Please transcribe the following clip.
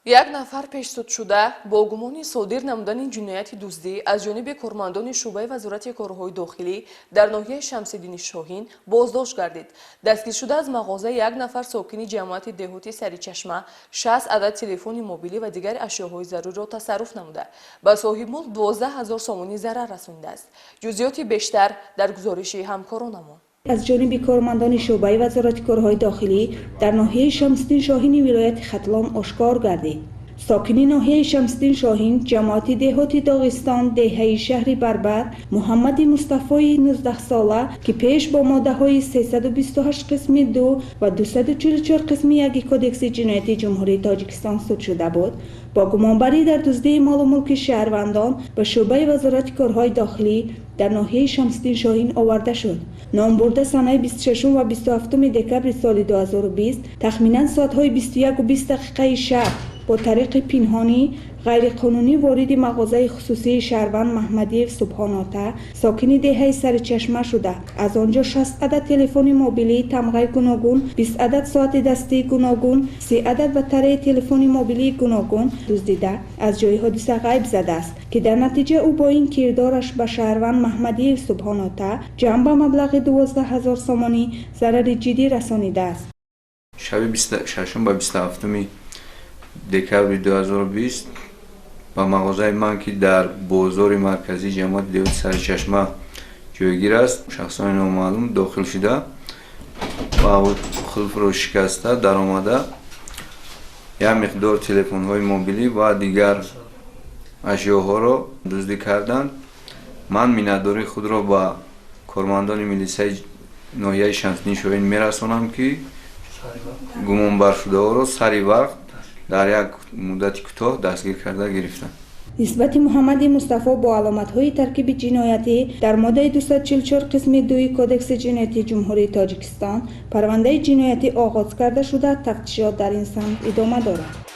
Як нафар пешсудшуда бо гумони содир намудани ҷинояти дуздӣ аз ҷониби кормандони шӯъбаи Вазорати корҳои дохилӣ дар ноҳияи Шамсиддини Шоҳин боздошт гардид. Дастгиршуда аз мағозаи як нафар сокини ҷамоати деҳоти Саричашма 60 адад телефони мобилӣ ва дигар ашёҳои заруриро тасарруф намуда, ба соҳибмулк 12 000 сомонӣ зарар расонидааст. Ҷузъиёти бештар дар гузориши ҳамкоронамон. Аз ҷониби кормандони шӯъбаи Вазорати корҳои дохилӣ дар ноҳияи Шамсиддин Шоҳини вилояти Хатлон ошкор гардид. Сокини ноҳияи Шамсиддин Шоҳин, ҷамоати деҳоти Доғистон, деҳаи шаҳри Барбад, Муҳаммади Мустафои 19-сола, ки пеш бо моддаҳои 328 қисми 2 ва 244 қисми 1 Кодекси ҷиноятии Ҷумҳурии Тоҷикистон суд шуда буд, бо гумонбарӣ дар дуздии молу мулки шаҳрвандон ба шӯъбаи Вазорати корҳои дохилӣ дар ноҳияи Шамсиддин Шоҳин оварда шуд. Номбурда санаи 26 ва 27 декабри соли 2020 тахминан соатҳои 21:20 дақиқаи шаб бо тариқи пинҳонӣ ғайриқонунӣ вориди мағозаи хусусии шаҳрванд Маҳмадиев Субҳонота, сокини деҳаи Саричашма шуда, аз он ҷо 60 адад телефони мобилии тамғаи гуногун, 20 адад соати дастии гуногун, 30 адад батареи телефони мобилии гуногун дуздида, аз ҷои ҳодиса ғайб задааст, ки дар натиҷа ӯ бо ин кирдораш ба шаҳрванд Маҳмадиев Субҳонота ҷамъ ба маблағи 12 000 сомонӣ зарари ҷиддӣ расонидааст. Шаби 26 ба 27 декабри 2020 ба мағозаи ман, ки дар бозори марказии ҷамоати деҳоти Саричашма ҷойгир аст, шахсони номаълум дохил шуда ва қулфро шикаста даромада, як миқдор телефонҳои мобилӣ ва дигар ашёҳоро дуздӣ карданд. Ман миннатдории худро ба кормандони милисаи ноҳияи Шамсиддини Шоҳин мерасонам, ки гумонбаршудаҳоро сари вақт дар як муддати кӯтоҳ дастгир карда гирифтанд. Нисбати Муҳаммади Мустафо бо аломатҳои таркиби ҷиноятӣ дар моддаи 244 қисми 2 Кодекси ҷиноятии Ҷумҳурии Тоҷикистон парвандаи ҷиноятӣ оғоз карда шуда, тафтишот дар ин самт идома дорад.